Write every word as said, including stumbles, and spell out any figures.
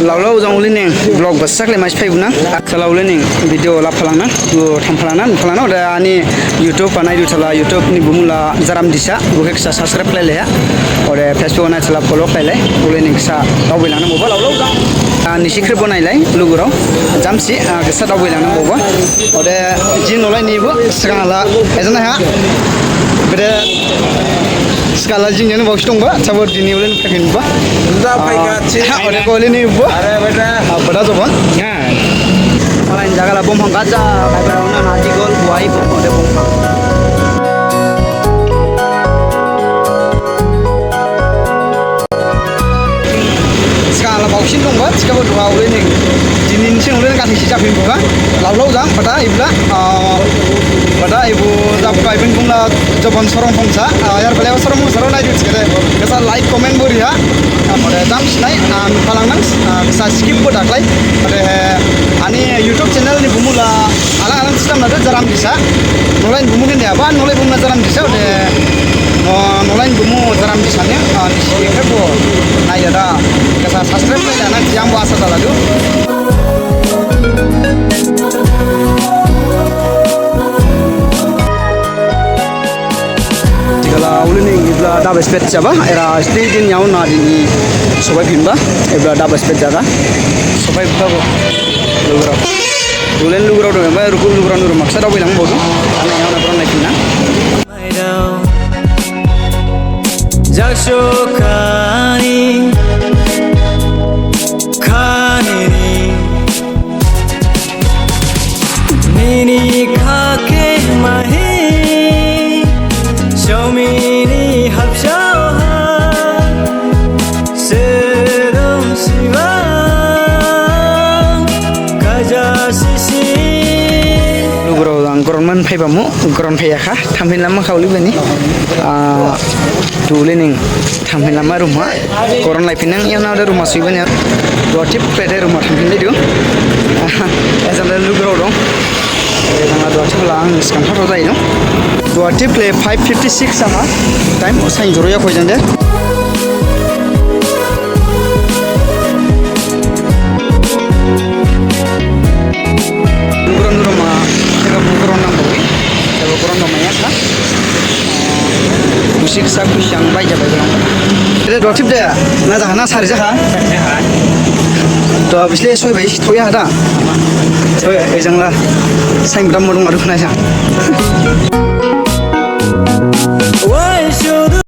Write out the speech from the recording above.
Laulao jang ulining vlog basak le mas phaibu na. Kala ulining video la phalangna, bo tham phalangna, phalangna. Ode ani YouTube anai du thala YouTube ni bumu la Jaram Disa, bo khe kisa subscribe khlai le ha. Ode Facebook anai thala follow khlai le, ulining kisa daobai langna boba laulao jang. Ah, nisi khrip bo nai lai, lugurao. Jamsi, ah, kisa daobai langna boba. Ode jini nolai ni bo, sgang la, ejana ha. Bede, sgang la jini ni bo Dongba, sabo dini ulen phaiphinba. Juda phaikha, ah, si ode koli ni bo. Are beda. Ah, beda joba. Ya. Malain jaga la bongphang gaja, kaiba una naji gol, buai bongphang, ode bongphang. Sgang la baosin dongba, thikhabo duha ulining. Dini ni sing ulining gathai si japhinba. Laulao jang, bada ibla, ah, bada ibu jab kaibin bungla Jobon Sorong Phongsa, ah, yar bela Sorong Phongsa ro nai du thikhade. Kisa like, comment bo ri ha. Amore jam sinai, ah, phalang nang, ah, kisa skip bo da khlai. Ode, ani YouTube channel ni bumu la, alang alang system la de Jaram Disa. Nolai ni bumu khe de aba, nolai bumu la Jaram Disa, ode, no, nolai ni bumu Jaram Disa ni, ah, nisi khe bo, nai da da, kisa subscribe khlai da na, jang bo asa jala du. Thikhala ulining ibla daba spet jaba, era stay din yauna dini sobai phinba, ibla daba spet jaga. Sobai phinba bo. Lugurao. Ulen lugurao dong, ba ruku lugurao nuru maksa daobai lang bo du. Ani yauna bron nai phinna. Jaksho kani, kani ni. Nini khake mahi, Xiaomi ni hapsao ha, sedom siwa, kaja sisi. Lugurao ang goron man phaibamu, goron phaiyakha, thamphin lama khauli bani. Ah, dulining, thamphin lama room ha. Koron lai phinang, yang nada rumah sui banyak. Dua tip pede rumah thamphin lai du. Ejang le lugurao dong. Ejang le dua tip lang, sekarang tharo jai dong. Dua tip le five fifty six aha. Time, sain juru ya koi jang de. Lugurao nuruma, ega lugurao nang bawi. Ega lugurao nang maya kha. Kusik sa kusang bai jabai bilang. Ede dua tip de, na jaha na sari jaha? To bisle soi bai thoya hada. Soi ejang la. Sain bram modong adu khna jang.